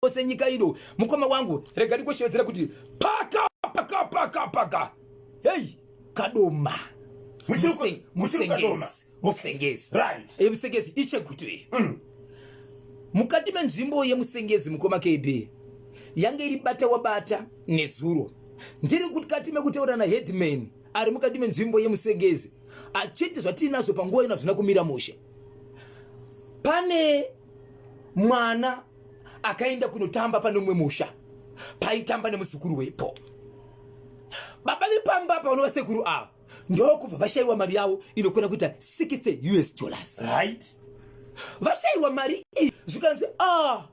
Ose nyika ino mukoma wangu rega ndikoshevedzera kuti paka paka paka paka hei kadoma musengezi musengezi right eh, musengezi ichegutu iyi mm. Mukati menzvimbo yemusengezi mukoma KB yange iri bata wabata nezuro ndiri kukati mekutaura naheadman ari mukati menzvimbo yemusengezi achiti zvatiinazvo panguva ino hazvina kumira mushe pane mwana akaenda kunotamba pane umwe musha paitamba nemuzukuru wepo baba vepamba apa vanova sekuru ava ndokubva vashaiwa mari yavo inokwana kuita 60 us dollars right vashaiwa mari iyi zvikanzi a ah,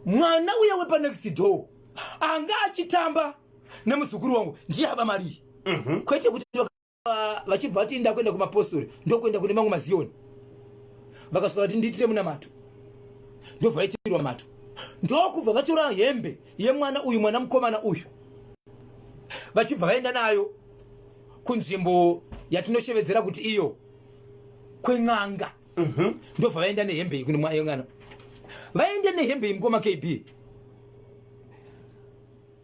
mwana uya wepanext door anga achitamba nemuzukuru wangu ndiye aba mari iyi mhm. kwete kuti vachibva vati ndakuenda kumapostori ndokuenda kune mamwe maziyoni vakasvika vati ndiitire munamato ndobva vaitirwa mato ndokubva vatora hembe yemwana uyu mwana mukomana uyu vachibva vaenda nayo kunzvimbo yatinoshevedzera kuti iyo kwen'anga mhm. ndobva vaenda nehembe iyi kune mwana vaenda nehembe iyi mukoma kb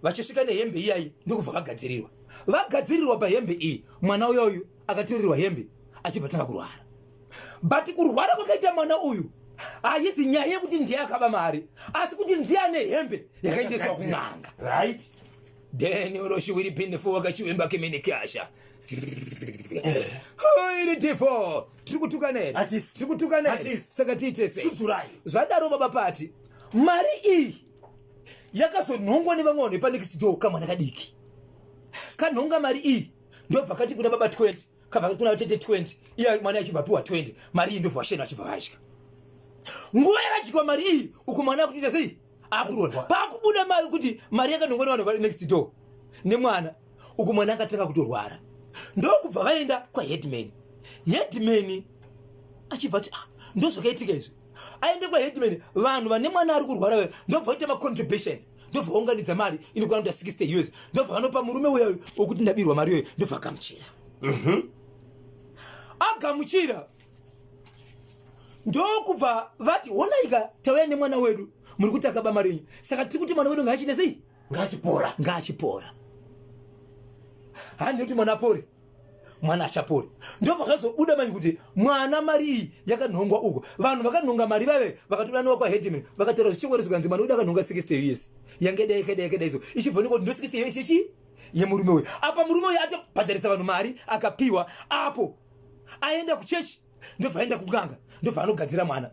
vachisvika nehembe iyayi ndokubva vagadzirirwa vagadzirirwa pahembe iyi mwana uya uyu akatorerwa hembe achibva tanga kurwara but kurwara kwakaita mwana uyu haisi nyaya yekuti ndiye akaba mari asi kuti ndiye ane hembe yakaendeswa kun'anga right then uroshiwiri pinefo wakachiwemba kemene kasha iri tifo tiri kutukana here tiri kutukana here saka tiite sei zvadaro baba pati mari iyi yakazonhongwa nevamwe vanhu vepanext door kamwana kadiki kanhonga mari iyi ndobva kati kuna baba 20 kabva kuna tete 20 iye mwana achibva apiwa 20 mari iyi ndobva vashena vachibva vadya nguva yakadyiwa mari iyi uku mwana akutoita sei akurora pakubuda mari kuti mari yakanhongwa nevanhu vari next door nemwana uku mwana akatanga kutorwara ndokubva vaenda kwaheadman headman achibva ti ah, ndozvakaitika izvi aende kwaheadman vanhu vane mwana ari kurwara ve ndobva vaita macontributions ndobva vaunganidza mari inokwana kuita 60 us ndobva vanopa murume uya uyu wokuti ndabirwa mari iyoyo ndobva agamuchira mhm. agamuchira ndokubva vati honaika tauya nemwana wedu muri kuti akaba mari yenyu saka tiri kuti mwana wedu ngaachiita sei ngaachipora ngaachipora handi kuti mwana apore mwana achapore ndobva zvazobuda manje kuti mwana mari iyi yakanhongwa uko vanhu vakanhonga mari vave vakatodaniwa kwaheadman vakataura zvichingwari zvikanzi mwana wedu akanhonga 60 years yange dai yakadai yakadai so ichibva nekuti ndo 60 years yechi yemurume uyu apa murume uyu atobhadharisa vanhu mari akapiwa apo aenda kuchechi ndobva aenda kuganga ndobva anogadzira mwana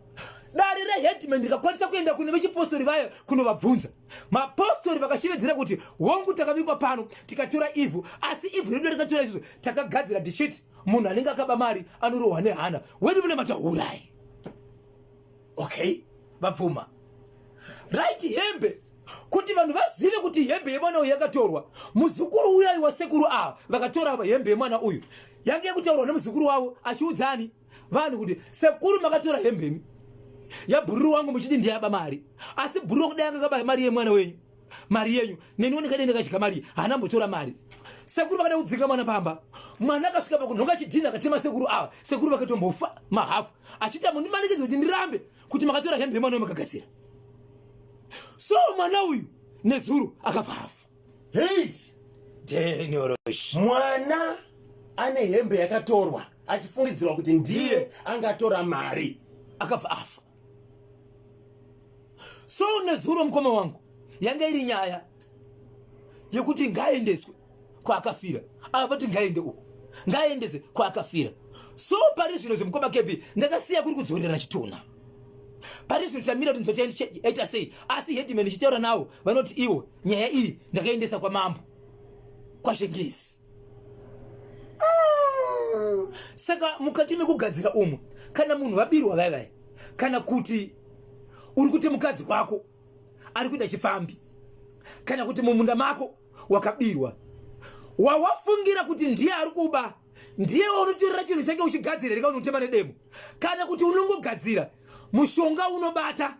dare reheadman rikakwanisa kuenda kune vechipostori vaya kunovabvunza mapostori vakashevedzera kuti hongu takabikwa pano tikatora ivhu asi ivhu redu rikatora isusu takagadzira tichiti munhu anenge akaba mari anorohwa nehana wedu mune matahurai okay vabvuma right hembe kuti vanhu vazive kuti hembe yemwana uyu yakatorwa muzukuru uyo aiwa sekuru ava vakatora hembe yemwana uyu yange yekutaurwa nemuzukuru wavo achiudzani vanhu kuti sekuru makatora hembe imi yabhururu wangu muchiti ndiyaba mari asi bhururu kudai anga akaba mari yemwana wenyu mari yenyu neniwo ndikadai ndakadya mari haana mbotora mari sekuru vakada kudzinga mwana pamba mwana akasvika pakunhonga chidhina akatema sekuru ava sekuru vakatombofa mahafu achiti amundimanikidzi kuti ndirambe kuti makatora hembe yemwana makagadzira so mwana uyu nezuro akabva afa hei denorosh mwana ane hembe yakatorwa achifungidzirwa kuti ndiye angatora mari akabva afa so nezuro mukoma wangu yanga iri nyaya yekuti ngaaendeswe kwaakafira ava vati ngaaende uko ngaaendese kwaakafira so pari zvino zvemukoma kepi ndakasiya kuri kudzorerana chitunha pari zvino tamira kuti nzoti yaita sei asi headman ichitaura nawo vanoti iwo nyaya iyi ndakaendesa kwamambo kwashengezi saka mukati mekugadzira umu kana munhu vabirwa vai vai kana kuti uri kuti mukadzi wako ari kuita chifambi kana kuti mumunda mako wakabirwa wawafungira kuti ndiye ari kuba ndiye unotorera chinhu chake uchigadzira reka unotema nedemo kana kuti unongogadzira mushonga unobata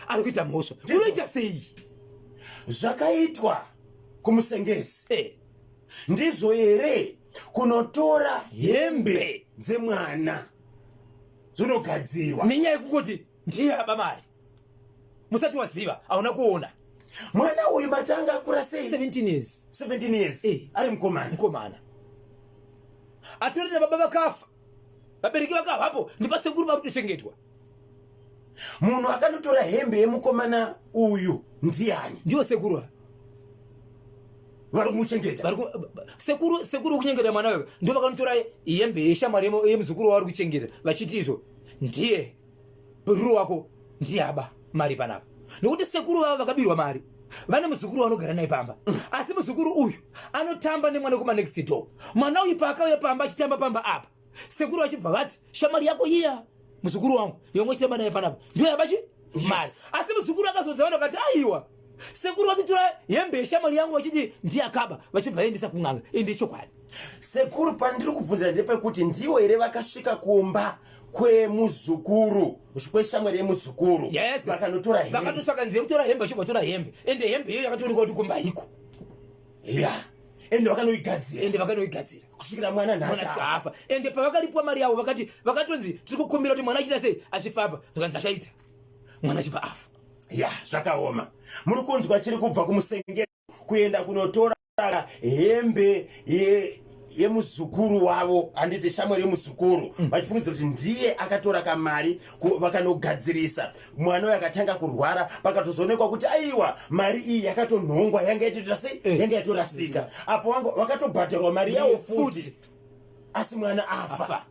ari kuita mhosva unoita sei zvakaitwa kumusengezi eh. ndizvo here kunotora hembe dzemwana dzinogadzirwa nenyaya yekungoti ndiye aba mari. Musati waziva, hauna kuona. Mwana uyu matanga akura sei? 17 years. 17 years. Ari mukomana. Mukomana. Atori nababa vakafa. Vabereki vakavapo, ndipasekuru vari kutochengetwa. Munhu akanotora hembe yemukomana uyu ndiani? Ndivo sekuru ava. Vari kumuchengeta. Sekuru kuchengeta mwana uyu ndo vakanotora hembe yeshamwari yemuzukuru wavari kuchengeta vachiti izvo ndiye bhururu wako ndiye aba mari panapa, nokuti sekuru vavo vakabirwa mari vane muzukuru vanogara naye pamba. Asi muzukuru uyu anotamba nemwana kuma next door. Mwana uyu paakauya pamba achitamba pamba apa, sekuru vachibva vati shamwari yako iya, muzukuru wangu yongo chitamba naye panapa, ndiyo yabachi mari. Asi muzukuru akazodza vanhu vakati aiwa, sekuru vachitora hembe yeshamwari yangu vachiti ndiye akaba, vachibva vaendesa kun'anga. Ende chokwadi. Sekuru, pandiri kubvunzira ndepekuti ndivo here vakasvika kumba kwemuzukuru, kweshamwari yemuzukuru? Yes. Vakanotora hembe. Vakatotsvaka nzira yekutora hembe, vachibva vatora hembe. Ende hembe iyoyo yakatoonekwa kuti kumba iko. Ya, ende vakanoigadzira. Ende vakanoigadzira. Kusvikira mwana nhasi mwana asvika afa. Ende pavakaripwa mari yavo, vakati vakatonzi tiri kukumbira kuti mwana achita sei, achifamba, zvakanzi achaita, mwana achibva afa. Ya, zvakaoma. Muri kunzwa chiri kubva kumusengero kuenda kunotora hembe yemuzukuru wavo, handiti, shamwari yemuzukuru, vachifungidzira kuti ndiye akatora kamari, vakanogadzirisa. Mwana uyu akatanga kurwara, pakatozoonekwa kuti aiwa, mari iyi yakatonhongwa, yanga yatoita sei? Yanga yatorasika. Apo vangu vakatobhadharwa mari yavo futi, asi mwana afa. Afa.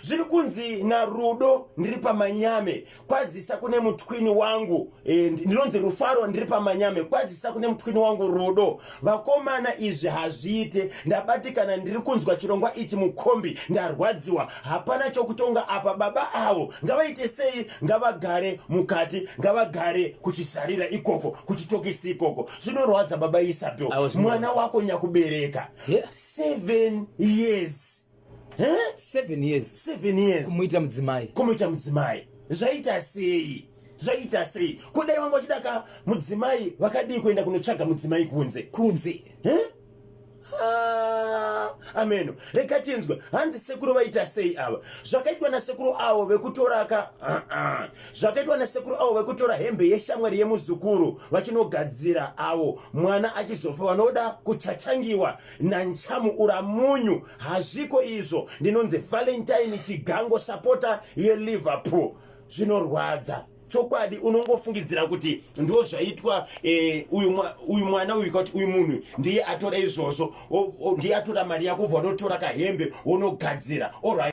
Zviri kunzi naRudo, ndiri paManyame, kwazisa kune mutwini wangu. Ndinonzi Rufaro, ndiri paManyame, kwazisa kune mutwini wangu Rudo. Vakomana, izvi hazviite, ndabatikana. Ndiri kunzwa chirongwa ichi mukombi, ndarwadziwa. Hapana chokutonga apa. Baba avo ngavaite sei? Ngavagare mukati, ngavagare kuchisarira ikoko, kuchitokisi ikoko. Zvinorwadza, baba Isabel. Awo, zvinorwadza. Mwana wako nyakubereka 7 years, eh? 7 years. 7 years. Kumuita mudzimai. Kumuita mudzimai. Zvaita sei? Zvaita sei? Kudai wanga uchida ka mudzimai, vakadii kuenda kunotsvaga mudzimai kunze? Kunze. Eh? Ah, ameno. Rega tinzwe. Hanzi sekuru vaita sei ava? Zvakaitwa nasekuru avo vekutora ka, ah, zvakaitwa nasekuru avo vekutora hembe yeshamwari yemuzukuru vachinogadzira avo, mwana achizofa, vanoda kuchachangiwa nanchamu ura munyu. Hazviko izvo. Ndinonzi Valentine Chigango, supporter yeLiverpool. Zvinorwadza chokwadi. Unongofungidzira kuti ndo zvaitwa, uyu mwana uyu, kuti uyu munhu ndiye atora izvozvo, ndiye atora mari yako, ubva unotora kahembe wonogadzira. Alright.